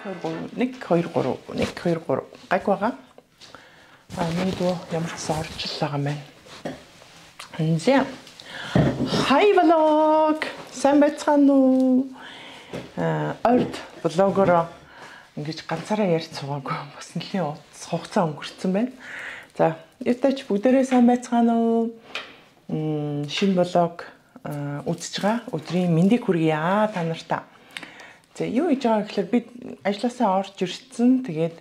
2 3 1 2 3 1 2 3 гайг байгаа. А миний дүү ямар ч сан орж л байгаа юм байна. За. Hi vlog. Сайн байцгаана уу? Ойрд влогороо ингэж ганцаараа ярьж суугаагүй бас нэлийн хугацаа өнгөрцөн байна. За, ятач бүгдээрээ сайн байцгаана уу? Шинэ влог үзэж байгаа. Өдрийн мэндийг хүргье та нартай. За, юу хийж байгаа гэхээр би ажлаасаа орж ирсэн. Тэгээд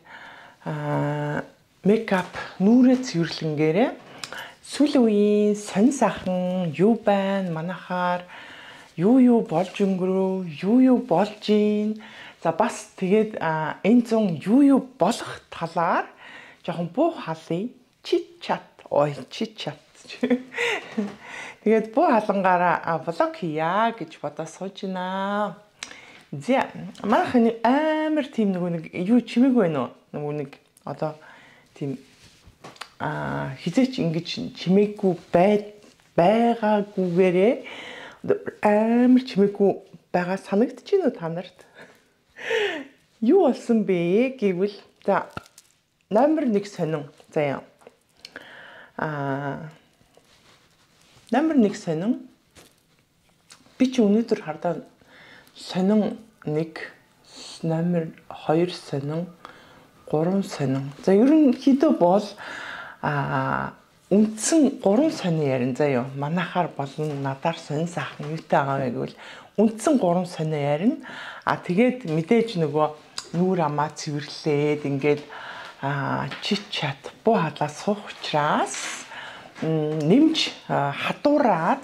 мейкап нүүрээ цэвэрлэнгээрээ сүүлийн үеийн сонь сайхан юу байна? Манайхаар юу болж өнгөрөв? Юу болж гин? За бас тэгээд энэ зун юу болох талаар жоохон буу халъя. Чит чат. Ой, чит чат. Тэгээд буу халангаараа влог хийя гэж бодоо сууж байна. За, манайх нэг амар тийм нөгөө нэг юу чимээгүй байна уу? Нөгөө нэг одоо тийм хизээч ингэж чимээгүй байгаагүйгээрээ амар чимээгүй байгаа санагдчихэв үү та нарт? Юу болсон бэ гэвэл за номер 1 сонин. За яа. Номер 1 сонин. Би чи өнөөдөр хардаа сонин 1, номер 2 сонин, 3 сонин. За ерөнхийдөө бол үндсэн 3 сонин ярина заа юу. Манайхаар болон надаар сонин сайхан юутай байгаа вэ гэвэл үндсэн 3 сонин ярина. А тэгээд мэдээж нөгөө нүүр амаа цэвэрлээд ингээд чит чат буу халаа суух учраас нэмж хадуураад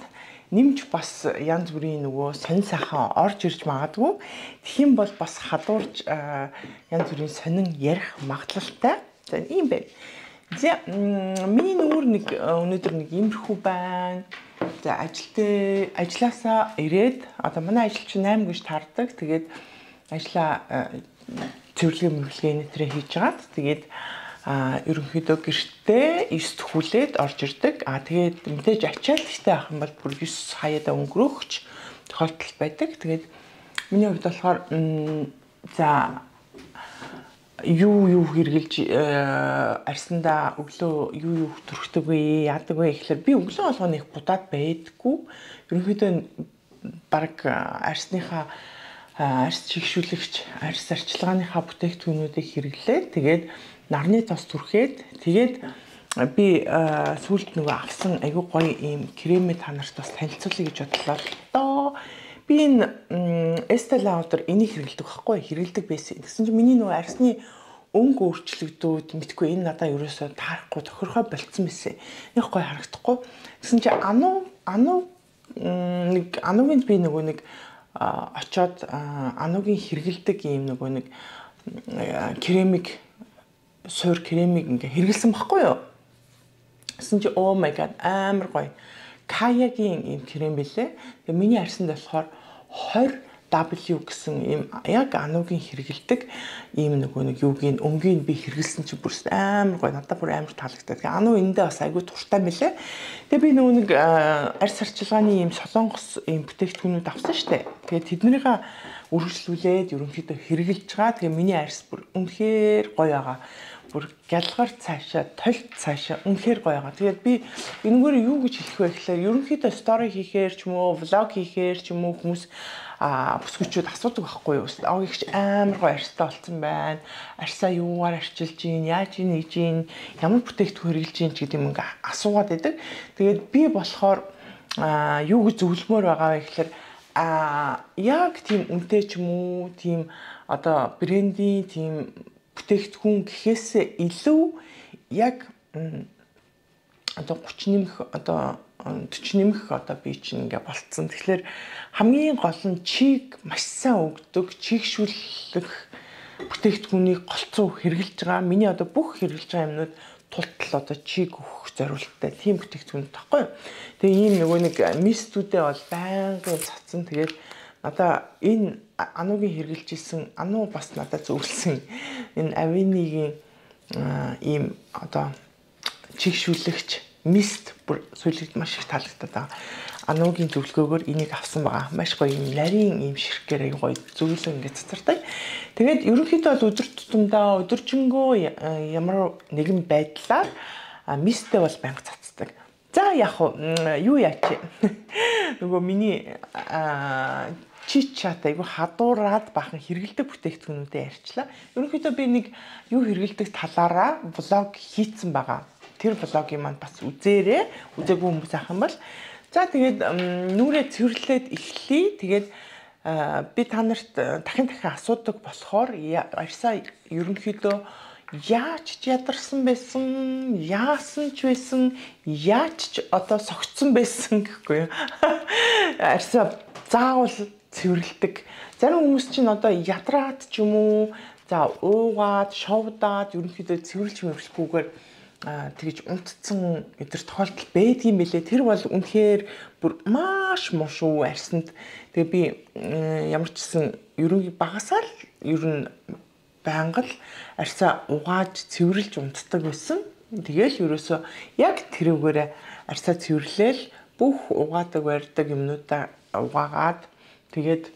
нэмж бас янз бүрийн нөгөө сонин сайхан орж ирж магадгүй. Тэгэх юм бол бас хадуурч янз бүрийн сонин ярих магадлалтай. За ийм байна. За миний нүүр нэг өнөөдөр нэг иймэрхүү байна. За ажилласаа ирээд одоо манай ажил чинь 8 гэж таардаг. Тэгээд ажлаа цэвэрлэгээ мөрлөгээ нэтрээ хийж хагаад тэгээд ерөнхийдөө гэртээ 9 тхүүлээд орж ирдэг. А тэгээд мэдээж ачаал ихтэй авах юм бол бүр 9 хаяада өнгөрөөгч тохиолдол байдаг. Тэгээд миний хувьд болохоор за юу хэрэгжилж арьсандаа өглөө юу төрхдөг вэ, яадаг вэ гэхлээр би өглөө болгоно их будаад байдаггүй. Ерөнхийдөө баг арьсныхаа арьс чигшүүлэгч, арьс арчилгааныхаа бүтээгдэхүүнүүдийг хэрэглээд тэгээд нарны тос түрхээд тэгээд би сүүлд нөгөө авсан айгүй гоё ийм кремээ та нарт бас танилцуулъя гэж бодлоо л доо. Би энэ Estee Lauder энийг хэрэглэдэг байхгүй, хэрэглэдэг байсан. Тэгсэн чинь миний нөгөө арьсны өнгө өөрчлөгдөөд мэдгүй энэ надаа ерөөсөө таарахгүй тохирхой болцсон байсан. Нэг гоё харагдахгүй. Тэгсэн чинь ану нэг анугийн би нөгөө нэг очоод анугийн хэрэглэдэг ийм нөгөө нэг кремик суур кремик ингээ хэрэглэсэн байхгүй юу? Тэгсэн чинь oh my god амар гоё. Каягийн ийм крем билээ. Тэгээ миний арьсанд болохоор 20W гэсэн ийм яг анугийн хэрэглэдэг ийм нөгөө нэг юугийн өнгийг би хэрэглэсэн чинь бүр амар гоё. Надад бүр амар таалагдаад. Тэгээ ану эндээ бас айгүй туртай мэлээ. Тэгээ би нөгөө нэг арьс арчилгааны ийм солонгос ийм бүтээгдэхүүнүүд авсан штэ. Тэгээ тэднийхээ үргэлжлүүлээд ерөнхийдөө хэрэглэж байгаа. Тэгээ миний арьс бүр үнэхээр гоё байгаа. Бүр гялгар цаашаа, толь цаашаа үнэхээр гоё байгаа. Тэгээд би энэгээр юу гэж хэлэх вэ гэхээр ерөнхийдөө стори хийхээр ч юм уу, влог хийхээр ч юм уу хүмүүс бүсгүүчүүд асуудаг байхгүй юу? Огч амар гоё арьстай болсон байна. Арьсаа юугаар арчилж гин, яаж хийж гин, ямар бүтээгдэхүүн хэрэглэж гин ч гэдэг юм ингээ асуугаад байдаг. Тэгээд би болохоор юу гэж зөвлөмөр байгаа вэ гэхээр яг тийм үнэтэй ч юм уу, тийм одоо брендийн тийм бүтээгдэхүүн гэхээсээ илүү яг одоо 30 нэмэх одоо 40 нэмэх одоо би чинь ингээ болцсон. Тэгэхээр хамгийн гол нь чиг маш сайн өгдөг, чигшүүлэх бүтээгдэхүүнийг голцоо хэрэглэж байгаа. Миний одоо бүх хэрэглэж байгаа юмнууд тултал одоо чиг өгөх зориулттай тийм бүтээгдэхүүн тахгүй юу. Тэгээ ийм нөгөө нэг мистүүдээ бол байнгын цацсан. Тэгээд надаа энэ анугийн хэрэглэж исэн, ану бас надад зөвлөсөн энэ авинигийн ийм одоо чигшүүлэгч мист бүр сүүлд маш их таалагдаад байгаа. Ануугийн зөвлөгөөгөөр энийг авсан байгаа. Маш гоё юм нарийн ийм ширхгээр аягүй гоё зөвлөн ингээд цацардаг. Тэгээд ерөнхийдөө бол өдөр тутамдаа өдөржингөө ямар нэгэн байдлаар мисттэй бол байнга цацдаг. За яг юу яач нөгөө миний chit chat айгүй хадуураад бахан хэрэгэлдэг бүтээгдэхүүнүүдээ ярьчлаа. Ерөнхийдөө би нэг юу хэрэгэлдэг талаараа vlog хийцэн байгаа. Тэр vlog ийн маань бас үзээрэй. Үзээгүй хүмүүс ах юм бол за тэгээд нүрээ цэвэрлээд эхлэе. Тэгээд би та нарт дахин дахин асуудаг болохоор арьсаа ерөнхийдөө яаж ч ядарсан байсан, яасан ч байсан, яаж ч одоо согцсон байсан гэхгүй юу. Арьсаа заавал цэвэрлдэг. Зарим хүмүүс чинь одоо ядраад ч юм уу, за уугаад, шовдаад ерөнхийдөө цэвэрлж мэвэрлэхгүйгээр тэгж унтцсан өдр тохиолдол байдгийн билээ. Тэр бол үнэхээр бүр маш муу арьсанд. Тэгээ би ямар ч гэсэн ерөнхий багасаа л ер нь байнга л арьсаа угааж цэвэрлж унтдаг байсан. Тэгээл ерөөсөө яг тэрүүгээрээ арьсаа цэвэрлээл бүх угаадаг барьдаг юмнуудаа угаагаад тэгээд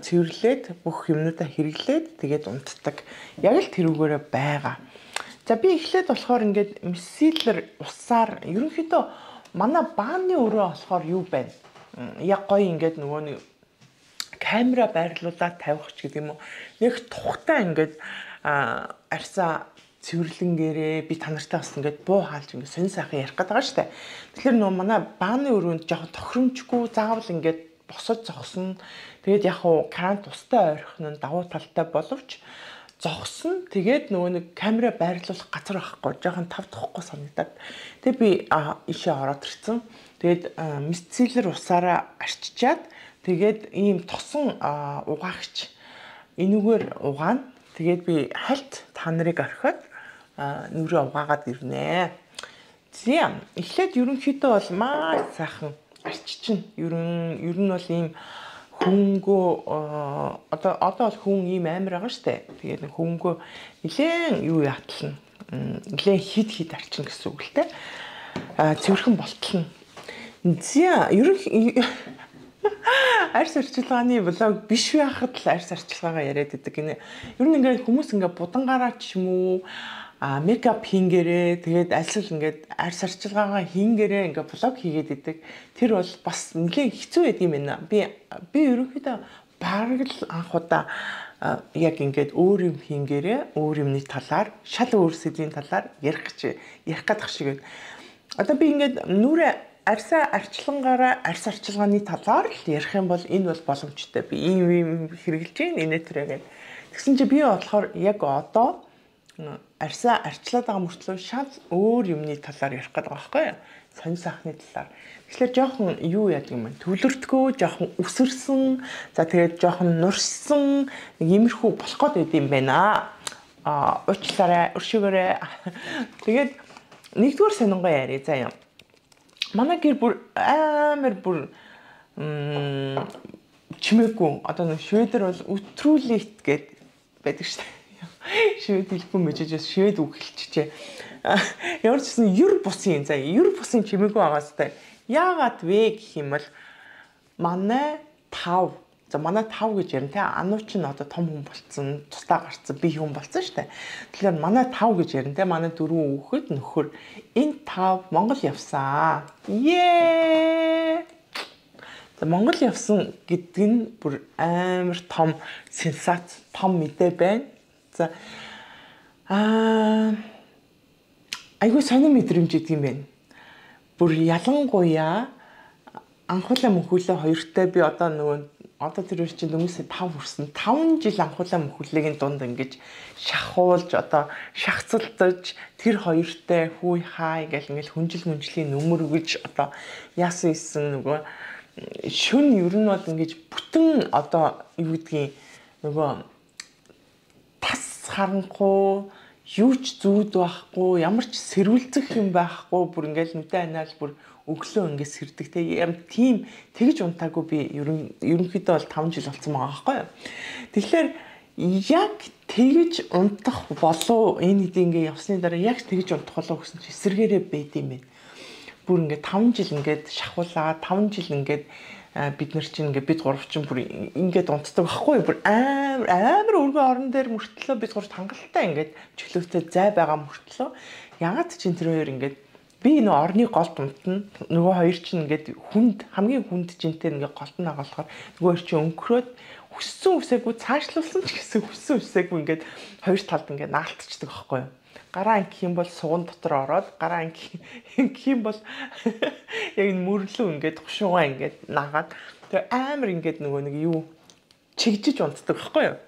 цэвэрлээд бүх юмнуудаа хэрэглээд тэгээд унтдаг. Яг л тэрүүгээрээ байгаа. За би эхлээд болохоор ингээд micellar усаар ерөнхийдөө манай бааны өрөө болохоор юу байна? Яг гоё ингээд нөгөө нэг камера байрлуулаад тавих ч гэдэг юм уу. Нэг тухтай ингээд арьсаа цэвэрлэнгээрээ би та нартай бас ингээд буу хаалж ингээд сонь сайхан ярих гэдэг байгаа шүү дээ. Тэгэхээр нөгөө манай бааны өрөөнд жоохон тохиромжгүй заавал ингээд босож зогсно. Тэгээд яг хуу кран тустай ойрхон нь давуу талтай боловч зогсно. Тэгээд нөгөө нэг камера байрлуулах газар байхгүй. Жоохон тав тухгүй санагдаад. Тэгээд би ийшээ ороод ирсэн. Тэгээд micellar усаараа арчичаад тэгээд ийм тосон угаагч энүүгээр угаана. Тэгээд би хальт та нарыг орхиод нүрээ угаагаад ирнэ. За эхлээд ерөнхийдөө бол маш сайхан арчична. Ер нь бол ийм хөнгөө одоо бол хүн ийм амар байгаа штэ. Тэгээд хөнгөө нилээн юу яатлана. Нилээн хид хид арчна гэсэн үг л те. Цэвэрхэн болтлно. За ерөнхий арьс арчилгааны vlog биш байхад л арьс арчилгаагаа яриад идэг гинэ. Ер нь ингээд хүмүүс ингээд будангараа ч юм уу makeup хийнгээрээ тэгээд альсал ингээд арьс арчилгаагаа хийнгээрээ ингээд vlog хийгээд идэг. Тэр бол бас нэлээд хэцүү байд юм байна. Би ерөнхийдөө бараг л анх удаа яг ингээд өөр юм хийнгээрээ өөр юмны талаар шал өөр сэдвийн талаар ярих гэдэг шиг байна. Одоо би ингээд нүрээ арьсаа арчилгангаараа арьс арчилгааны талаар л ярих юм бол энэ бол боломжтой. Би ийм ийм хэрэглэж гин инээ тэрэ гэдэг. Тэгсэн чи би болохоор яг одоо арьсаа арчлаад байгаа мөртлөө шал өөр юмны талаар ярих гэдэг байгаа байхгүй юу? Сонь сайхны талаар. Тэгэхээр жоохон юу яадаг юм бэ? Төвлөртгөө, жоохон үсэрсэн, за тэгээд жоохон нурсан нэг иймэрхүү болох гээд байд юм байна. Уучлаарай, өршөөгөөрэй. Тэгээд нэгдүгээр сонингоо яриа заа юм. Манай гэр бүр амар бүр чимээгүй. Одоо нэг шведэр бол өтрүүлэт гэд байдаг шүү дээ. Швед хэлэхгүй мэжээж бас швед үг хэлчихжээ. Ямар ч гэсэн ер бусын за ер бусын чимээгүй байгаа сте. Яагаад вэ гэх юм бол манай 5 за манай 5 гэж ярина те. Ануу чинь одоо том хүн болцсон, тусдаа гарцсан, би хүн болцсон шүү дээ. Тэгэхээр манай 5 гэж ярина те. Манай 4 хүүхэд нөхөр энэ 5 Монгол явсан. Ее! За Монгол явсан гэдэг нь бүр амар том сенсац, том мэдээ байна. За айгүй сонир мэдрэмж идэг юм байна. Бүр ялангуяа анхуулаа мөнхүүлээ хоёртой би одоо нөгөө одоо тэр үе чинь хүмүүсээ 5 хүрсэн. 5 жил анхуулаа мөнхүүлээгийн дунд ингэж шахуулж одоо шахацалдаж тэр хоёртой хүй хай гэл ингээл хүнжил мүнжлийн нүмер өгж одоо яасан исэн нөгөө шүн ер нь бол ингэж бүтэн одоо юу гэдгийг нөгөө тас харанхуу юу ч зүүд байхгүй ямар ч сэрүүлзэх юм байхгүй бүр ингээл нүдэ анаал бүр өглөө ингээд сэрдэг те юм тийм тэгж унтаагүй би ерөнхийдөө бол 5 жил болсон байгаа байхгүй юу. Тэгэхээр яг тэгж унтах болов энэ хэдий ингээд явсны дараа яг тэгж унтах болов гэсэн чи эсэргээрээ байд юм байна. Бүр ингээд 5 жил ингээд шахуулаа, 5 жил ингээд бид нар чинь ингээд бид гурав чинь бүр ингээд унтдаг байхгүй юу? Бүр амар өргөн орон дээр мөртлөө бид гурав хангалттай ингээд чөлөөтэй зай байгаа мөртлөө ягаад чинь тэр хоёр ингээд би нөө орны голд унтна, нөгөө хоёр чинь ингээд хүнд хамгийн хүнд жинтэй ингээд голд нь агалахаар нөгөө хоёр чинь өнгөрөөд хүссэн үсээгүй цаашлуулсан ч гэсэн хүссэн үсээгүй ингээд хоёр талд ингээд наалтчдаг байхгүй юу? Гараа ангих юм бол суган дотор ороод, гараа ангих юм бол яг энэ мөрлөө ингээд хушуугаа ингээд наагаад тэгээ амар ингээд нөгөө нэг юу чигжиж унтдаг байхгүй юу?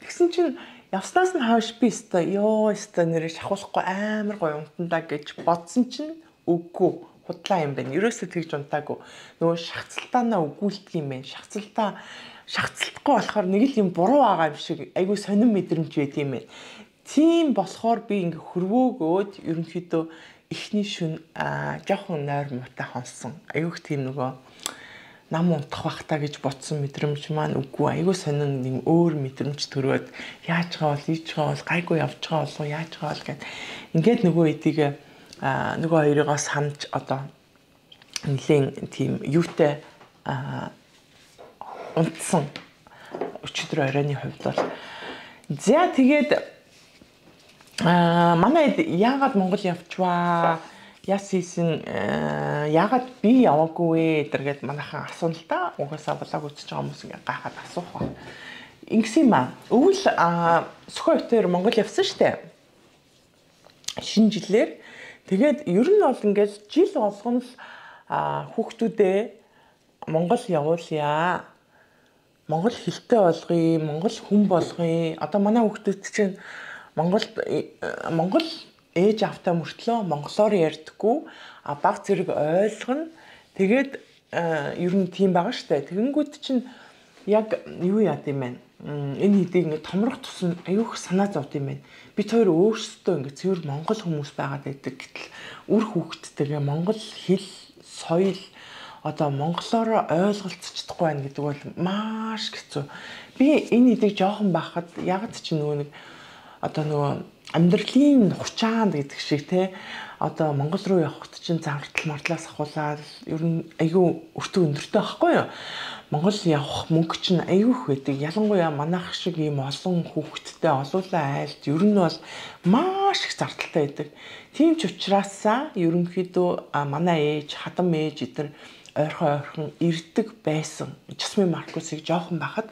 Тэгсэн чинь явснаас нь хойш би өстой ёо өстой нэрээ шахуулахгүй амар гоё унтандаа гэж бодсон чинь үгүй худлаа юм байна. Ерөөсөө тэгж унтаагүй. Нөгөө шахацалтаанаа өгүүлдэг юм байна. Шахацалтахгүй болохоор нэг л юм буруу байгаа юм шиг айгүй сонин мэдрэмж байд юм байна. Тийм болохоор би ингээ хөрвөөгөөд ерөнхийдөө эхний шүн жоохон нойр муутай хонсон. Айгүйх тийм нөгөө нам унтах бах та гэж бодсон мэдрэмж маань үгүй. Айгүй сонин нэг өөр мэдрэмж төрөөд яаж байгаа бол ийж байгаа бол гайгүй явж байгаа болов яаж байгаа бол гэд ингээд нөгөө эдийг нөгөө хоёрыгоо санаж одоо нэлийн тийм юутай унтсан өчигдөр оройны хувьд бол. За тэгээд манай яагаад Монгол явчваа? Яс хийсэн яагаад би яваагүй вэ гэдэргээд манайхан асууна л да. Угаасаа блог үзэж байгаа хүмүүс ингээ гайхаад асуух ба. Ингэсэн юм аа. Өвөл Сөхөө битээр Монгол явсан штэ. Шинэ жилээр. Тэгээд ер нь бол ингээл жил болгоно л хүүхдүүдээ Монгол явуулъя. Монгол хэлтэй болгоё, Монгол хүн болгоё. Одоо манай хүүхдүүд чинь Монгол ээж аавтай мөртлөө монголоор ярьдаггүй, а баг зэрэг ойлгоно. Тэгээд ер нь тийм байгаа штэ. Тэгэнгүүт чинь яг юу яад юм бэ? Энэ хэдийг ингээ томрох тусам аюух санаа зовд юм байна. Бид хоёр өөрсдөө ингээ цэвэр монгол хүмүүс байгаад байдаг. Гэтэл үр хүүхдтэйгээ монгол хэл, соёл одоо монголоор ойлголцож чадахгүй байна гэдэг бол маш хэцүү. Би энэ хэдийг жоохон байхад яг ч нөгөө нэг одоо нөгөө амьдралын хучаанд гэдэг шиг те одоо Монгол руу явхад чинь зардал мардлаас ахуулаад ер нь айгүй өртөг өндөртэй байхгүй юу? Монгол явах мөнгө чинь айгүй их байдаг. Ялангуяа манайх шиг ийм олон хүүхэдтэй олуулаа айлд ер нь бол маш их зардалтай байдаг. Тийм ч учраас ерөнхийдөө манай ээж, хадам ээж эдгээр ойрхон ирдэг байсан. Жасмин Маркусыг жоохон байхад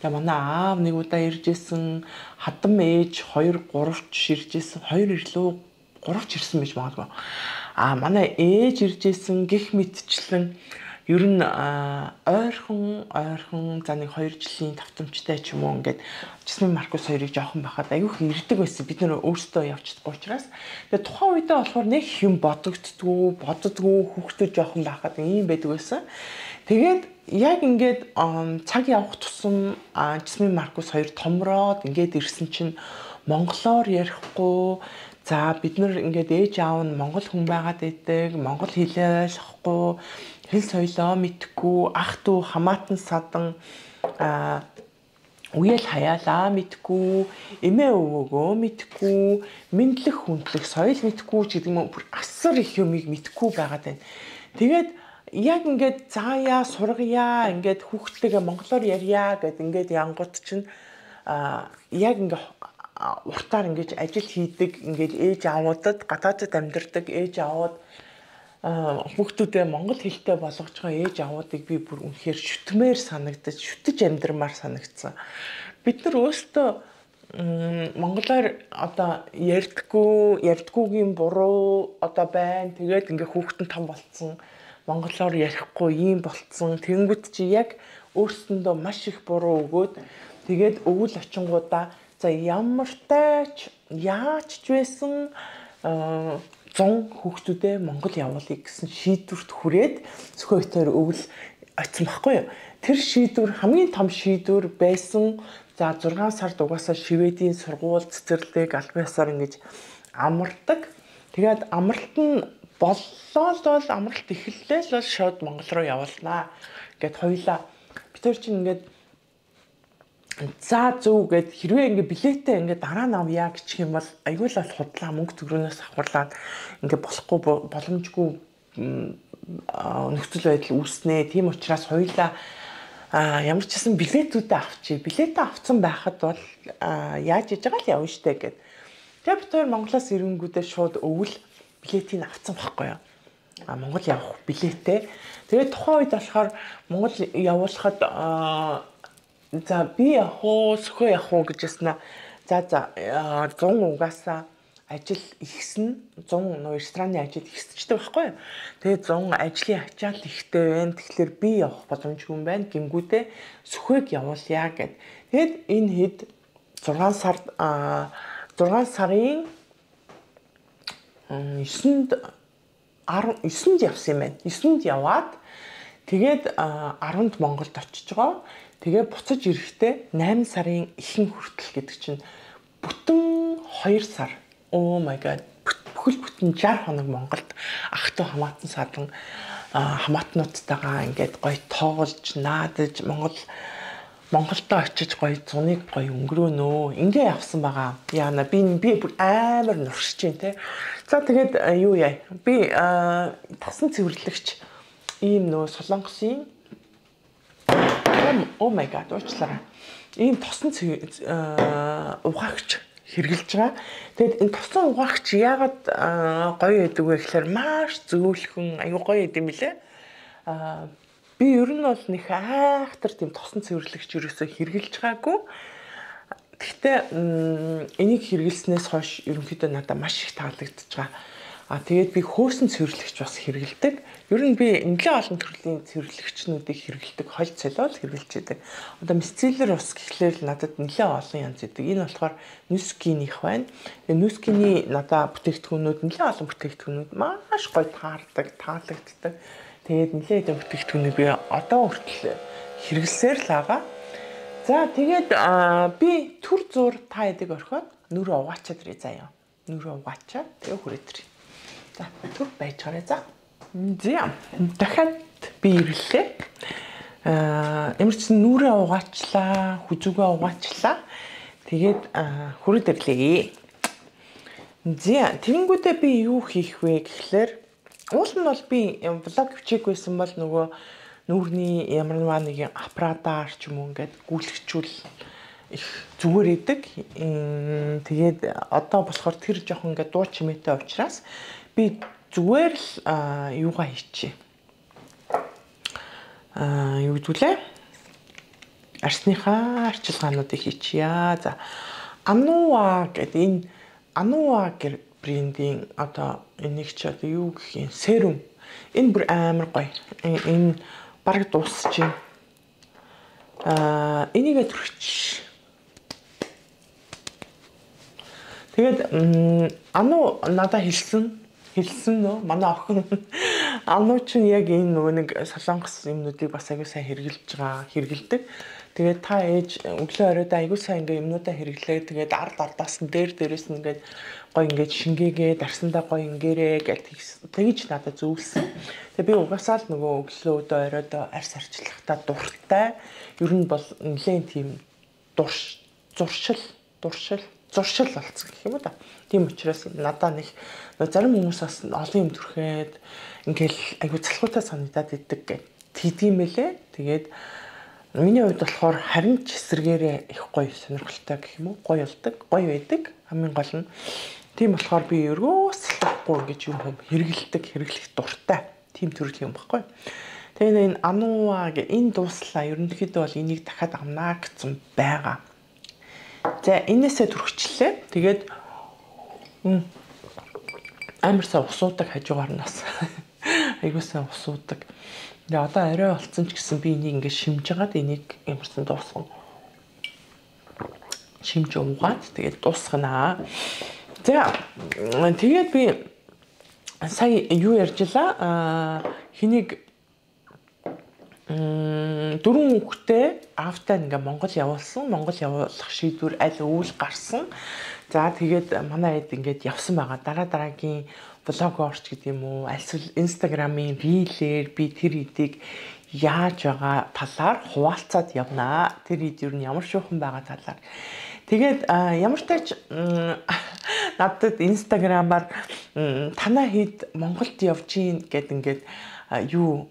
тэгээ манай аав нэг удаа ирж исэн, хадам ээж 2 3 ч ирж исэн, 2 ирлүү 3 ч ирсэн байж магадгүй. А манай ээж ирж исэн гих мэтчлэн ер нь ойрхон за нэг 2 жилийн давтамжтай ч юм уу ингээд Жасмин Маркус хоёрыг жоохон байхад айгүйх ирдэг байсан. Бид нэр өөрсдөө явж чадахгүй учраас. Тэгээ тухайн үедээ болохоор нэг юм бодогддгүү, хүүхдүүд жоохон байхад ийм байдаг байсан. Тэгээд яг ингээд цаг явах тусам Жасмин Маркус хоёр томроод ингээд ирсэн чинь монголоор ярихгүй. За бид нар ингээд ээж аав нь монгол хүн байгаад байдаг, монгол хэлээ ойлгохгүй, хэл соёлоо мэдхгүй, ах дүү хамаатан садан үеэл хаяалаа мэдхгүй, эмээ өвөөгөө мэдхгүй, мэдлэг хүндлэх соёл мэдхгүй ч гэдэг юм бүр асар их юмыг мэдхгүй байгаад байна. Тэгээд яг ингээд заая, сургая, ингээд хүүхдтэйгээ монголоор ярья гэд ингээд янгууд чинь яг ингээд уртаар ингэж ажил хийдэг, ингээд ээж аавуудад гадаадд амьдардаг ээж аавууд хүүхдүүдээ монгол хэлтэй болгож байгаа ээж аавуудыг би бүр үнэхээр шүтмээр санагдаж, шүтэж амьдрмаар санагдсан. Бид нар өөрсдөө монголоор одоо ярьдгүйгийн буруу одоо байна. Тэгээд ингээ хүүхдэн том болцсон, монголоор ярихгүй ийм болцсон. Тэнгүүт чи яг өөрсөндөө маш их буруу өгөөд тэгээд өвөл очингуудаа за ямартай ч яаж ч байсан 100 хүүхдүүдээ Монгол явуулъя гэсэн шийдвэрт хүрээд Сөхөө битээр өвөл очсон байхгүй юу? Тэр шийдвэр хамгийн том шийдвэр байсан. За 6 сард угаасаа Шведийн сургууль цэцэрлэг албан ёсоор ингэж амардаг. Тэгээд амралт нь боллоо л бол амралт эхэллээ л бол шууд Монгол руу явуулнаа гэд хоёлаа. Бид хоёр чинь ингээд за зөв гэд хэрвээ ингээ билетээ ингээ дараа нь авъя гэх юм бол айгүй л бол худлаа мөнгө төгрөнөөс авахуулаад ингээ болохгүй боломжгүй нөхцөл байдал үүснэ. Тийм учраас хоёулаа ямар ч гэсэн билетүүдээ авчи. Билетээ авсан байхад бол яаж иж байгаа л явна штэ гэд. Тэгээ бид хоёр Монголоос ирэнгүүтээ шууд өвөл билетийг авсан байхгүй юу? Монгол явах билетээ. Тэгээд тухайн үед болохоор Монгол явуулахад за би явах уу, Сөхөө явах уу гэж яснаа. За 100 угаасаа ажил ихсэн, 100 нөө рестораны ажил ихсчдэг байхгүй юу? Тэгээд 100 ажлын ачаал ихтэй байна. Тэгэхээр би явах боломжгүй юм байна. Гингүүдээ Сөхөөг явуулъя гэд. Тэгээд энэ хэд 6 сард 6 сарын 9-нд 19-нд явсан юм байна. 9-нд яваад тэгээд 10-нд Монголд очиж байгаа. Тэгээ буцаж ирэхдээ 8 сарын ихэнх хүртэл гэдэг чинь бүтэн 2 сар. Oh my god. Бүхэл бүтэн 60 хоног Монголд ах トゥ хамаатан садан хамаатнуудтайгаа ингээд гоё тоглож, наадаж Монголдо очиж гоё зуныг гоё өнгөрөөнөө. Ингээ явсан байгаа. Яана би бүр амар нуршиж байна те. За тэгээд юу яа. Би тасан цэвэрлэгч ийм нөө Солонгосын oh my god уучлаарай. Ийм тосон угаагч хэрэглэж байгаа. Тэгээд энэ тосон угаагч яагаад гоё байдаг вэ гэхээр маш зөөлхөн аюу гоё байд юм билээ. Би ер нь бол нэг айхтар тийм тосон цэвэрлэгч ерөөсөө хэрэглэж байгаагүй. Гэхдээ энийг хэрэглэснээс хойш ерөнхийдөө надад маш их таалагдчихж байгаа. Тэгээд би хөөсөн цэвэрлэгч бас хэрэглэдэг. Ер нь би нэлээд олон төрлийн цэвэрлэгчнүүдийг хэрэглэдэг, холь солиол хэрэглэж байдаг. Одоо мисцеллер ус гэхлээр л надад нэлээд олон янз идэг. Энэ болохоор Нускиних байна. Тэгээ Нускиний надад бүтээгдэхүүнүүд нэлээд олон бүтээгдэхүүнүүд маш гоё таардаг, таалагддаг. Тэгээд нэлээд хэдэн бүтээгдэхүүнийг би одоо хүртэл хэрэглэсээр л байгаа. За тэгээд би түр зуур та эдэг орхиод нүрээ угаачаад ирээ заяа. Нүрээ угаачаад тэгээ хүрээд ирээ. За түр байж гараа за. За дахиад би ирлээ. Ямар ч нүрээ угаачлаа, хүзүүгээ угаачлаа. Тэгээд хүрээд ирлээ. За тэгэнгүүтээ би юу хийх вэ гэхлээр уул нь бол би влог бичээгүйсэн бол нөгөө нүүрний ямар нэгэн аппаратаар ч юм уу ингээд гүйлгчүүл их зүгээр идэг. Тэгээд одоо болохоор тэр жоохон ингээд дуу чимээтэй учраас би зүгээр л юугаа хийчихье. Юу гэдгүүлээ? Арсныхаа арчилгаануудыг хийчихье. За Anua гэдэг энэ Anua гэр брендийн одоо энийг чи одоо юу гэх юм серум. Энэ бүр амар гоё. Энэ бараг дуусчих. Энийгээ түрхчих. Тэгээд Ану надад хэлсэн нөө манай охин Ану чинь яг энэ нөгөө нэг солонгос юмнуудыг бас аягүй сайн хэрэглэж байгаа, хэрэглэдэг. Тэгээд та ээж өглөө оройдоо аягүй сайн ингээ юмнуудаа хэрэглээ. Тэгээд ард ардаас нь дээр дээрээс нь ингээд гоё ингээд шингээгээд арсандаа гоё ингээрээ гэж тэгж надад зөвлөсөн. Тэгээд би угаасаа л нөгөө өглөө өдөө оройдоо арс арчлахтаа дуртай. Ер нь бол нэлээд тийм зуршил болцсон гэх юм уу да. Тийм учраас надаа нэг зарим хүмүүс бас олон юм түрхээд ингээл айгу залхуутай санагдаад идэг гэх тэгдэм мэлээ. Тэгээд миний хувьд болохоор харин ч эсрэгээрээ их гоё сонирхолтой гэх юм уу? Гоё болдог, гоё байдаг. Хамгийн гол нь тийм болохоор би өргөөс залхахгүй гэж юм хэрэглэдэг, хэрэглэх дуртай. Тийм төрлийн юм баггүй. Тэгээд энэ Anua гэ энэ дууслаа. Ерөнхийдөө бол энийг дахиад авнаа гэсэн байгаа. За энээсээ түрхчлээ. Тэгээд амар сайн усуудаг хажуугаар нь бас. Айгуу сайн усуудаг. Тэгээ одоо орой болцсон ч гэсэн би энийг ингээд шимж хагаад энийг ямарсан дуусгана. Шимж уугаад тэгээд дуусганаа. За тэгээд би сая юу ярьж лаа? Хэнийг дөрвөн хүүхдээ аавтай ингээ Монгол явуулсан. Монгол явуулах шийдвэр аль өвөл гарсан. За тэгээд манай эд ингээд явсан байгаа. Дараа дараагийн влог орч гэдэг юм уу? Альсвал Instagram-ийн рилээр би тэр эдийг яаж байгаа талаар хуваалцаад явнаа. Тэр эд ер нь ямар шуухан байгаа талаар. Тэгээд ямар ч тач Надад Instagram-аар танаа хэд Монголд явж гин гэд ингээд юу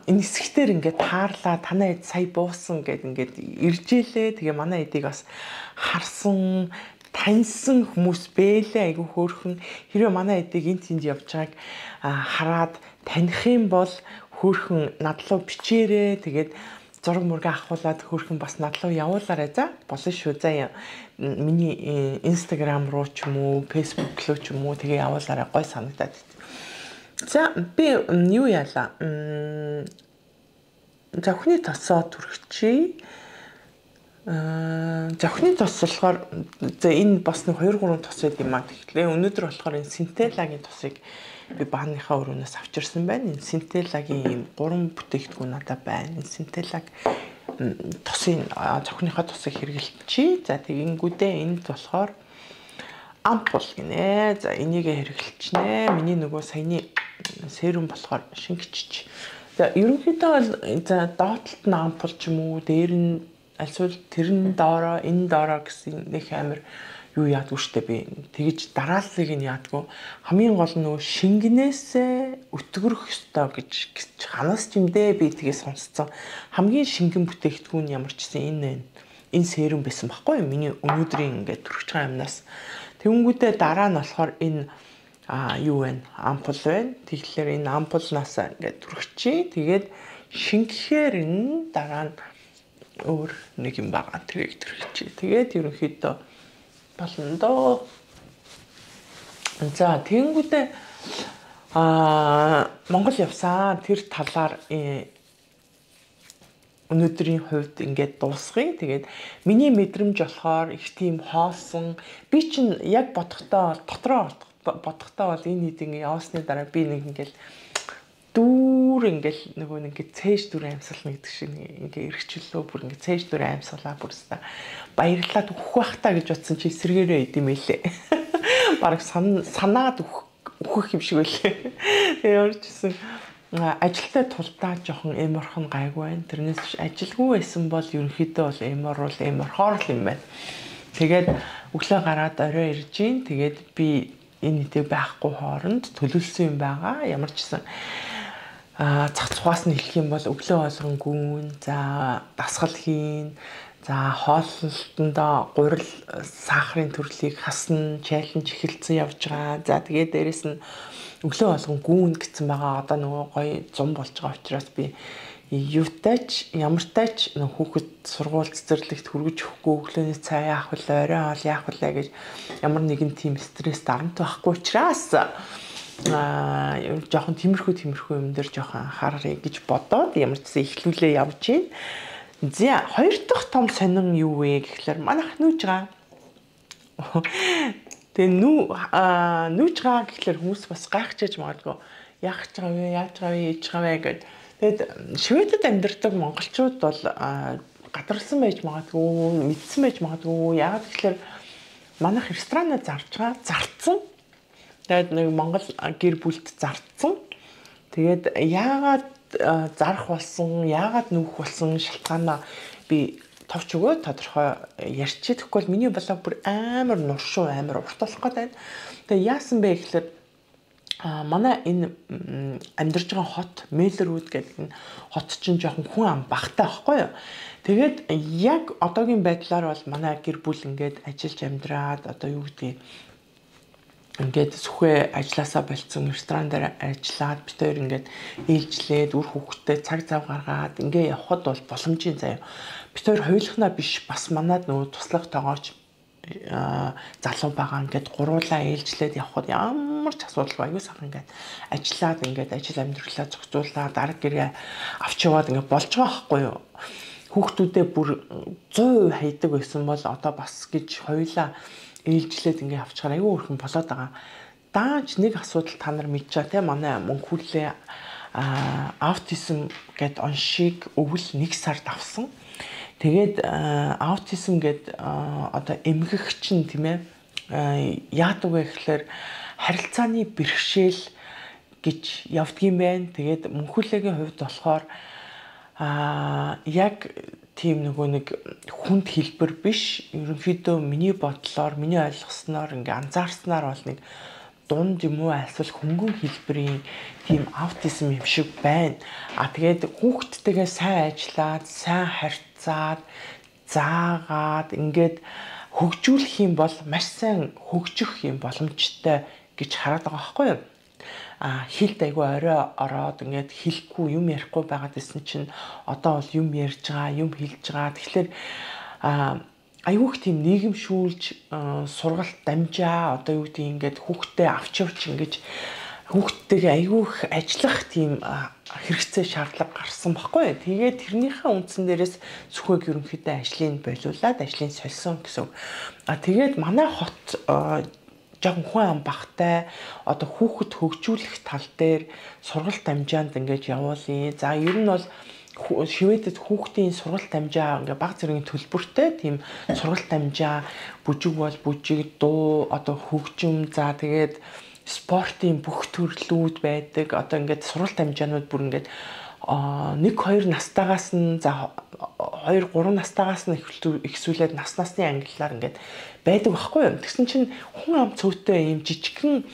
энэ хэсэгтэр ингээд таарлаа, танаа хэд сая буусан гэд ингээд иржээлээ. Тэгээ манай эдийг бас харсан, таньсан хүмүүс бэлээ, айгүй хөөрхөн. Хэрвээ манай эдийг энэ тэнд явж байгааг хараад таних юм бол хөөрхөн надлуу бичээрэй. Тэгээд зураг мөргө авахуулаад хөөрхөн бас надлуу явуулаарай за. Болно шүү заа. Миний Instagram руу ч юм уу, Facebook руу ч юм уу тэгээ явуулаарай. Гой санагдаад. За би юу яалаа? Зохины тосоо түрхчихье. Зохины тос болохоор за энэ бас нэг 2 3 тос байд юм аа. Тэгэхээр өнөөдөр болохоор энэ Centella-гийн тосыг би бааныхаа өрөөнөөс авчирсан байна. Энэ Centella-гийн ийм 3 бүтээгдэхүүн надад байна. Энэ Centella тосын зохиныхоо тосыг хэрэглэчихье. За тэгэнгүүтээ энд болохоор ампул гинэ. За энийг хэрэглэчнэ. Миний нөгөө саяны серум болохоор шингэчих. За ерөнхийдөө бол за доотлолт нь ампул ч юм уу, дээр нь альсвал тэр нь доороо, энэ доороо гэсэн нэг амар юу яадгүй штэ би. Тэгэж дарааллыг нь яадгүй. Хамгийн гол нь нөгөө шингэнээсээ өтгөрөх ёстой гэж ханаас ч юм дээ би тгээ сонсцсон. Хамгийн шингэн бүтээгдэхүүн ямар ч гэсэн энэ энэ серум байсан баггүй юу? Миний өнөөдрийн ингээд төрөж байгаа юмнаас. Тэнгүүдээ дараа нь болохоор энэ юу вэ? Ампул байна. Тэгэхээр энэ ампулнаас ингээд түрхчихье. Тэгээд шингэхээр нь дараа нь өөр нэг юм байгаа. Тэрийг түрхчихье. Тэгээд ерөнхийдөө болно доо. За тэнгүүдээ Монгол явсан. Тэр талаар өнөөдрийн хувьд ингээд дуусгая. Тэгээд миний мэдрэмж болохоор их тийм хоосон. Би чинь яг бодохдоо дотроо бодохдоо бол энэ хэд ингээд явсны дараа би нэг ингээд дүүр ингээд нөгөө нэг ингээд цээж дүр амьсгална гэдэг шиг ингээд эргчлөө бүр ингээд цээж дүр амьсгалаа бүр өста баярлаад өгөх байх та гэж бодсон чи эсрэгээрээ идэм байлээ. Бараг санаад өгөх юм шиг байлээ. Тэгээ ямар ч гэсэн ажилтай тулдаа жоохон эморхон гайгүй байна. Тэрнээс биш ажилгүй байсан бол ерөнхийдөө бол эморвол эморхоор л юм байна. Тэгээд өглөө гараад орой ирж гин. Тэгээд би энэ нийтийг байхгүй хооронд төлөвлөсөн юм байгаа. Ямар ч гэсэн цах цухаас нь хэлэх юм бол өглөө болгон гүн, за дасгал хийн, за хооллолтондоо гурил сахарын төрлийг хасна, чайлж эхэлсэн явж байгаа. За тэгээд дээрэс нь өглөө болгон гүн гэсэн байгаа. Одоо нөгөө гоё зум болж байгаа учраас би юутай ч ямартай ч хүүхэд сургууль цэцэрлэгт хүргэж өгөхгүй өглөөний цай яах вэ, орой хоол яах вэ гэж ямар нэгэн тийм стресс дарамт байхгүй учраас жоохон тиймэрхүү юм дээр жоохон анхаарах гэж бодоод ямар ч гэсэн эхлүүлээ явж байна. За хоёр дахь том сонин юу вэ гэхлээр манайх нүүж байгаа. Тэгээ нүүж байгаа гэхлээр хүмүүс бас гайхчихж магадгүй. Яах гэж байгаа вэ? Яаж байгаа вэ? Ээж байгаа вэ гэд. Тэгэд Шведэд амьдардаг монголчууд бол гадарлсан байж магадгүй, мэдсэн байж магадгүй. Яагаад гэхлээр манайх ресторанаа зарж байгаа, зарцсан. Тэгээд нэг монгол гэр бүлд зарцсан. Тэгээд яагаад зарах болсон, яагаад нүүх болсон шалтгаанаа би товч өгөө тодорхой ярьчих. Тэгэхгүй бол миний блог бүр амар нуршуу, амар урт болох гээд байна. Тэгээ яасан бэ гэхлээр манай энэ амьдарч байгаа хот Мэлэрүүд гэдэг энэ хот чинь жоохон хүн ам багтай байхгүй юу? Тэгээд яг одоогийн байдлаар бол манай гэр бүл ингээд ажиллаж амьдраад одоо юу гэдгийг ингээд сүхээ ажилласаа болцсон ресторан дээр ажиллаад бид хоёр ингээд ээлжлээд үр хүүхдтэй цаг зав гаргаад ингээ явхад бол боломжийн заяа. Бид хоёр хоёулахнаа биш бас манад нөгөө туслах тоогооч залуу байгаа ингээд гуруулаа ээлжлээд явхад ямар ч асуудалгүй аюу сайхан ингээд ажиллаад ингээд ажил амьдралаа зохицуулаад арга гэрээ авч яваад ингээд болж байгаа байхгүй юу? Хүүхдүүдээ бүр 100% хайдаг байсан бол одоо бас гэж хоёулаа ээлжлээд ингээ авчгаар аюу өрхөн болоод байгаа. Даанч нэг асуудал та нар мэдчаа те манай мөнхүүлээ аутизм гэд оншийг өвөл 1 сард авсан. Тэгээд аутизм гэд одоо эмгэх чинь тийм ээ яадаг вэ гэхлээр харилцааны бэрхшээл гэж явдгийм байх. Тэгээд мөнхүүлээгийн хувьд болохоор яг тийм нөгөө нэг хүнд хэлбэр биш. Ерөнхийдөө миний бодлоор, миний ойлгосноор ингээ анзаарснаар бол нэг дунд юм уу эсвэл хөнгөн хэлбэрийн тийм аутизм юм шиг байна. А тэгээд хүүхдтэйгээ сайн ажиллаад, сайн харьцаад, заагаад ингээд хөгжүүлэх юм бол маш сайн хөгжих юм боломжтой гэж хараад байгаа байхгүй юу? А хилд айгүй орой ороод ингээд хэлэхгүй юм ярихгүй байгаад исэн чинь одоо бол юм ярьж байгаа, юм хэлж байгаа. Тэгэхээр айгүйх тийм нийгэмшүүлж сургалт дамжаа одоо юу гэдэг ингээд хүүхдээ авч явж ингэж хүүхдтэйгээ айгүйх ажиллах тийм хэрэгцээ шаардлага гарсан баггүй. Тэгээд тэрнийхээ үндсэн дээрээс Сүхэг ерөнхийдөө ажлыг болиулаад ажлыг сольсон гэсэн үг. А тэгээд манай хот жоохон хүн ам багтай одоо хүүхэд хөгжүүлэх тал дээр сургалт дамжаанд ингэж явуулъя. За ер нь бол Шведэд хүүхдийн сургалт дамжаа ингээ баг зэргийн төлбөртэй тийм сургалт дамжаа бүжиг бол бүжиг, дуу, одоо хөгжим, за тэгээд спортын бүх төрлүүд байдаг. Одоо ингээд сургалт дамжаанууд бүр ингээд 1 2 настайгаас нь за 2 3 настайгаас нь эхлүүлээд нас насны ангиллаар ингээд байдаг байхгүй юу. Тэгсэн чинь хүн ам цөөтэй ийм жижигхэн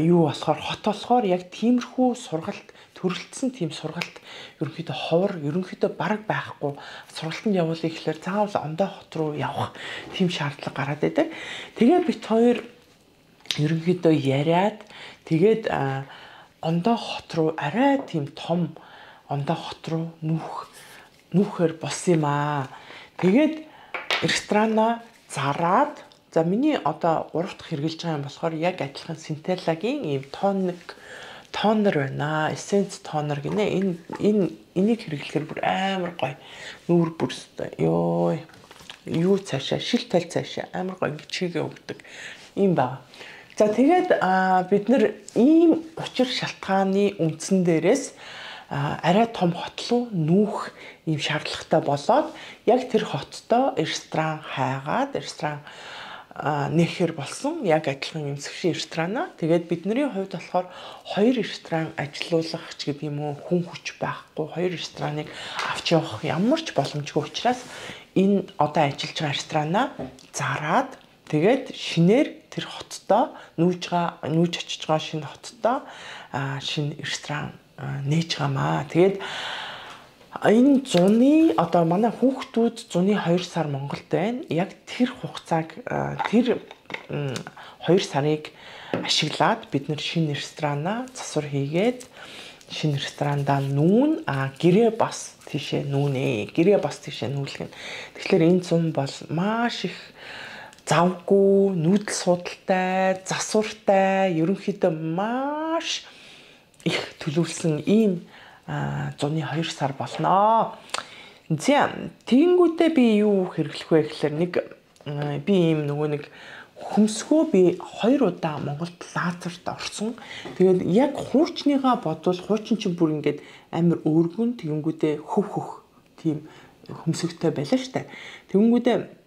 юу болохоор хот болохоор яг тиймэрхүү сургалт төрөлдсөн тийм сургалт ерөнхийдөө ховор, ерөнхийдөө бараг байхгүй сургалтанд явуулъя гэхлээр заавал ондоо хот руу явах тийм шаардлага гараад байдаг. Тэгээд бит хоёр ерөнхийдөө яриад тэгээд ондоо хот руу арай тийм том ондоо хот руу нүүхээр болсон юм аа. Тэгээд ресторанаа зараад за миний одоо 3 дахь хэрэглэж байгаа юм болохоор яг адилхан Centella-гийн ийм тонер байна. Essence тонер гинэ. Энэ энийг хэрэглэхээр бүр амар гоё. Нүүр бүр ёо юу цаашаа шил тал цаашаа амар гоё ингэ чигээ өгдөг юм байна. За тэгээд бид нэр ийм учир шалтгааны үндсэн дээрээс арай том хот руу нүүх ийм шаардлагатай болоод яг тэр хоттой ресторан хайгаад ресторан нэхэр болсон. Яг адилхан юм суши ресторанаа. Тэгээд бидний хувьд болохоор 2 ресторан ажилуулах ч гэдэг юм уу хүн хүч байхгүй. 2 рестораныг авч явах ямар ч боломжгүй учраас энэ одоо ажиллаж байгаа ресторанаа зараад тэгээд шинээр тэр хоттой нүүж очиж байгаа шинэ хоттой шинэ ресторан нээж байгаамаа. Тэгээд энэ зуны одоо манай хүүхдүүд зуны 2 сар Монголд байна. Яг тэр хугацааг тэр 2 сарыг ашиглаад бид нэр шинэ ресторанаа засвар хийгээд шинэ ресторандаа нүүн, гэрээ бас тийшээ нүүнэ. Гэрээ бас тийшээ нүүлгэн. Тэгэхээр энэ зун бол маш их завгүй, нүүдэл судалтай, засвартай, ерөнхийдөө маш их төлөвлөсөн ийм зуны 2 сар болно. За тэгэнгүүтээ би юу хэрэглэх вэ гэхээр нэг би ийм нөгөө нэг хөмсгөө би 2 удаа Монголд лазерт орсон. Тэгээд яг хуучныгаа бодвол хуучин чинь бүр ингээд амар өргөн тэгэнгүүтээ хөв тийм хөмсөгтэй байлаа штэ. Тэгэнгүүтээ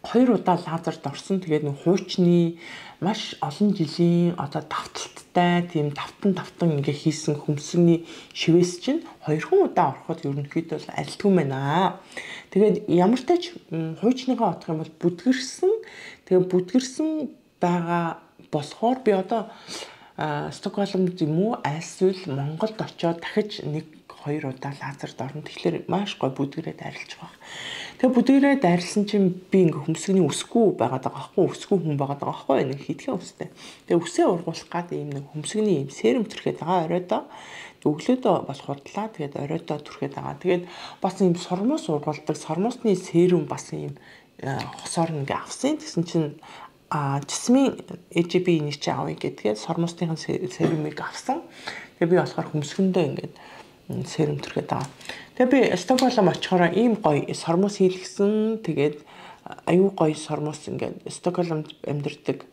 2 удаа лазерт орсон. Тэгээд нэг хуучны маш олон жилийн одоо давталттай тийм давтан ингээ хийсэн хөмсгний шивээс чинь 2 удаа ороход ерөнхийдөө бол арилдгүй байна. Тэгээд ямар ч тач хуучныгаа бодох юм бол бүдгэрсэн. Тэгээд бүдгэрсэн байгаа болохоор би одоо Стокгольмд юм уу альсвал Монголд очиод дахиж 1 2 удаа лазерт орно. Тэгэхээр маш гой бүдгэрээд арилж байгаа. Тэгээ бүдгэрээд арилсан чинь би ингээ хөмсгний өсгүй байгаад байгаа байхгүй, өсгүй хүн байгаад байгаа байхгүй, нэг хитгэн өстэй. Тэгээ үсээ ургуулах гад ийм нэг хөмсгний ийм серум түрхэд байгаа оройдоо. Өглөөдөө бол худлаа. Тэгээд оройдоо түрхэд байгаа. Тэгээд бас ийм сормуус ургуулдаг. Сормуусны серум бас ийм хосоор ингээ авсан. Тэгсэн чинь жисмийн AGB энийг чи авъя гэдгээд сормуусныхан серумыг авсан. Тэгээ би болохоор хөмсгөндөө ингээд серум түрхэд байгаа. Тэгээ би Стокгольм очихороо ийм гоё сормуус хийлгсэн. Тэгээд аюу гоё сормуус ингээд Стокгольмд амьдардаг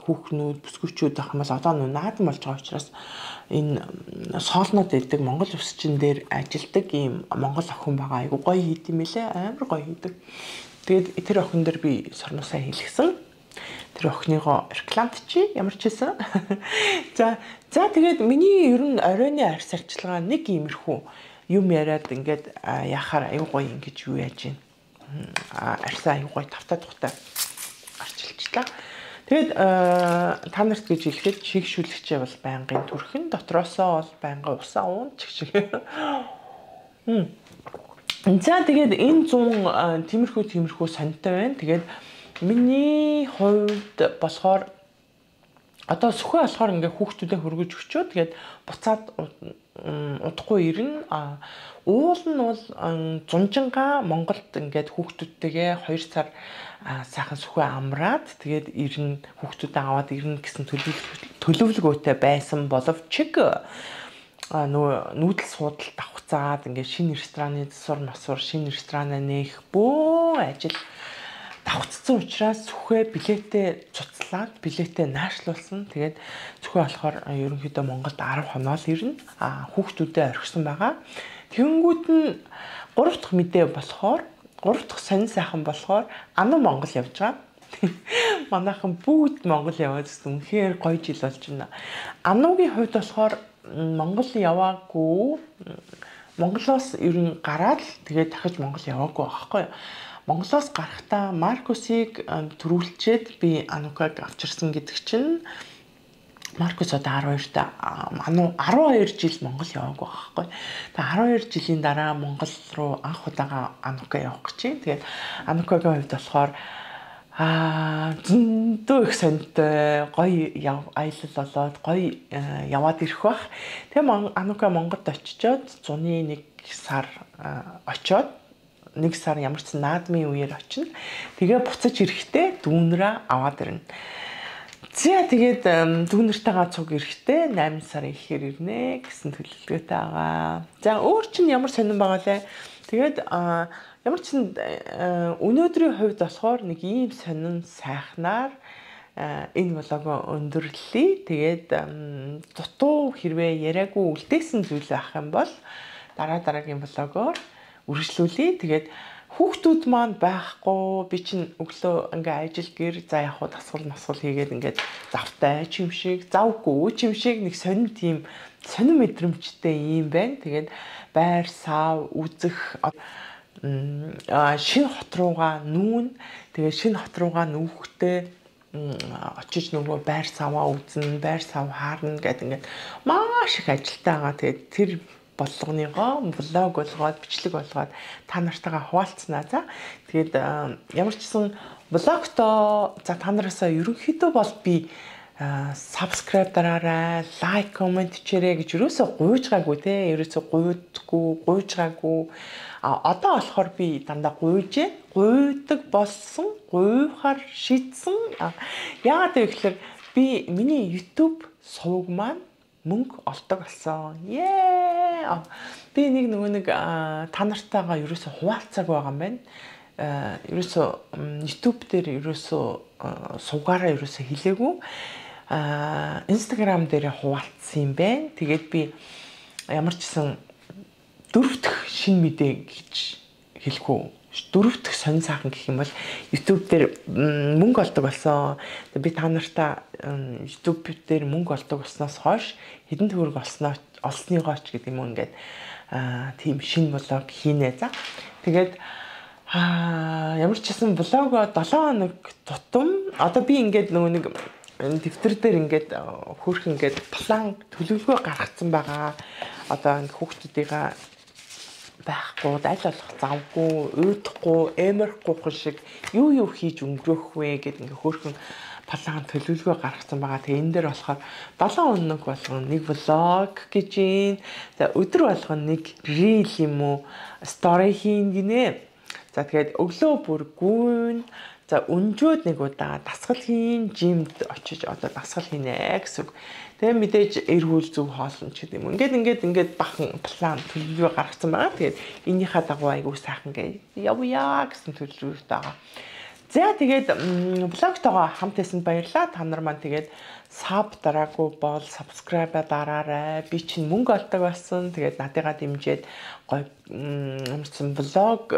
хүүхнүүд, бүсгүүчүүд байх юм бол одоо нөө наадам болж байгаа учраас энэ соолнод байдаг Монгол өсчин дээр ажилдаг ийм Монгол охин байгаа. Аюу гоё хийд юм лээ. Амар гоё хийдэг. Тэгээд тэр охин дээр би сормуусаа хийлгсэн. Тэр охиныгоо рекламт чи ямар ч хэлсэн. За тэгээд миний ер нь оройны арьс арчилгаа нэг иймэрхүү юм яриад ингээд яхаар аюу гоё ингэж юу яаж гин. Арьсаа аюу гоё тавтай тухтай арчилчлаа. Тэгээд та нарт гэж хэлэхэд чигшүүлэгчээ бол байнгын түрхэн, дотроосоо бол байнгын усаа уун чиг шиг. За тэгээд энэ 100 тиймэрхүү сонтой байна. Тэгээд миний хувьд болохоор одоо сүхээ болохоор ингээ хүүхдүүдэд хөргөж өчөө тэгээд буцаад удахгүй ирнэ. Уул нь бол зунжингаа Монголд ингээд хүүхдүүдтэйгээ 2 сар сайхан сүхээ амраад тэгээд ирнэ, хүүхдүүдээ аваад ирнэ гэсэн төлөвлөгөөтэй байсан боловч нөгөө нүүдэл суудал давхцаад ингээд шинэ рестораны засвар масвар, шинэ ресторанаа нээх бөө ажил давхцсан учраас сүхээ билетээ цуцлаад билетээ наашлуулсан. Тэгээд сүхээ болохоор ерөнхийдөө Монголд 10 хоноо л ирнэ. Хүүхдүүдээ орхисон байгаа. Тэгэнгүүт нь 3 дахь мэдээ болохоор 3 дахь сонин сайхан болохоор Ану Монгол явж байгаа. Манайхан бүгд Монгол яваад ирсэн. Үнэхээр гоё жил болж байна. Анугийн хувьд болохоор Монгол яваагүй. Монголоос ер нь гараад тэгээд дахиж Монгол яваагүй байхгүй юу? Монголоос гарахдаа Маркусыг төрүүлчээд би Анукаг авчирсан гэдэг чинь Маркус одоо 12 та, Ану 12 жил Монгол яваагүй байхгүй. Тэгээ 12 жилийн дараа Монгол руу анх удаага Анука явах гэж байна. Тэгээд Анукагийн хувьд болохоор зөндөө их сонтой гоё аялал болоод гоё яваад ирэх бах. Тэгээ Анука Монголд очичоод зуны 1 сар очоод 1 сар ямар ч наадмын үеэр очино. Тэгээ буцаж ирэхдээ дүүнрээ аваад ирнэ. За тэгээд дүүнэртэйгээ цуг ирэхдээ 8 сар ихээр ирнэ гэсэн төлөвлөгөөтэй байгаа. За өөр чинь ямар сонирн байгаа лээ. Тэгээд ямар ч өнөөдрийн хувьд болохоор нэг ийм сонин сайхнаар энэ влогоо өндөрлөе. Тэгээд дутуу хэрвээ яриаггүй үлдээсэн зүйл байх юм бол дараа дараагийн влогоор үргэлжлүүлье. Тэгээд хүүхдүүд маань байхгүй, би чинь өглөө ингээ ажил гэр за яг хуу дасгал масгал хийгээд ингээд завтай ч юм шиг, завгүй ч юм шиг нэг сонин тийм сонин мэдрэмжтэй юм байна. Тэгээд байр сав үзэх шинэ хот руугаа нүүн. Тэгээд шинэ хот руугаа нүүхтээ очиж нөгөө байр саваа үзнэ, байр сав хаарна гэдэг ингээд маш их ажилтай байгаа. Тэгээд тэр болгоныгоо влог болгоод бичлэг болгоод та нартайгаа хуваалцсанаа. За тэгээд ямар ч гэсэн влогтоо за та нараасаа ерөнхийдөө бол би subscribe дараарай, лайк, коммент хийрэй гэж ерөөсөө гуйж гаагүй те, ерөөсөө гуйдгүй, гуйж гаагүй. А одоо болохоор би дандаа гуйжээ, гуйдаг болсон, гуйхаар шийдсэн. Яагаад гэвэл би миний YouTube сувг маань мөнгө олдог болсон. Ее! Би нэг нөгөө нэг та нартайгаа ерөөсөө хуваалцаагүй байгаа юм байна. Ерөөсөө YouTube дээр ерөөсөө сувгаараа ерөөсөө хэлээгүй. Instagram дээр хуваалцсан юм байна. Тэгээд би ямар ч гэсэн дөрөв дэх шинэ мэдээ гэж хэлэх үү? Дөрөв дэх сонин сайхан гэх юм бол YouTube дээр мөнгө олдог болсон. Би та нартаа YouTube дээр мөнгө олдог болсноос хойш хэдэн төгрөг олсноо олсныгоо ч гэдэг юм уу ингээд тийм шинэ влог хийнэ. За тэгээд ямар ч гэсэн влогоо 7 хоног тутам одоо би ингээд нөгөө нэг дэвтэр дээр ингээд хөөрхөн ингээд план төлөвлөгөө гаргацсан байгаа. Одоо ингээд хүүхдүүдийнхаа байхгүй, аль болох завгүй, уйдахгүй, эмэрхгүй шиг юу юу хийж өнгөрөөх вэ гэд ингээ хөөрхөн план төлөвлөгөө гаргацсан байгаа. Тэгээ энэ дээр болохоор 7 хоног болгон нэг влог гэж юм. За өдөр болгон нэг reel юм уу, story хийн гинэ. За тэгээд өглөө бүр гүйн. За өнжөөд нэг удаа дасгал хийн, жимд очиж одоо дасгал хийнэ гэсэн үг. Тэгээ мэдээж эргүүл зөв хоолно ч гэдэг юм. Ингээд бахан план төлөвлөгөө гаргацсан байгаа. Тэгээд энийхээ дагуу айгүй сайхан гээ явъя гэсэн төлөвлөгөөтэй байгаа. За тэгээд влогтойгоо хамт байсан баярлалаа. Та нар маань тэгээд sub дараагүй бол subscribe дараарай. Би чинь мөнгө олдог болсон. Тэгээд надыгаа дэмжиж гоё юмсан влог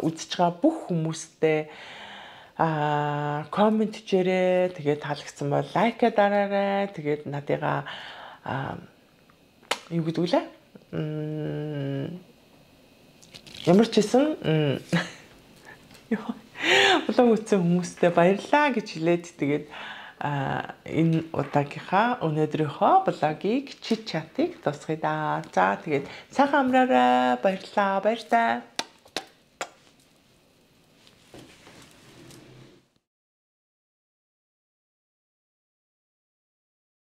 үзэж байгаа бүх хүмүүстээ коммент хийрээ. Тэгээд таалагдсан бол лайк дараарай. Тэгээд надыгаа юу гэдэг вэ? Ямар ч байсан блог үзсэн хүмүүстээ баярлалаа гэж хэлээд тэгээд энэ удаагийнхаа өнөөдрийнхөө блогийг chit chat-ыг дуусгая да. За тэгээд сайхан амраарай. Баярлалаа. Баяртай.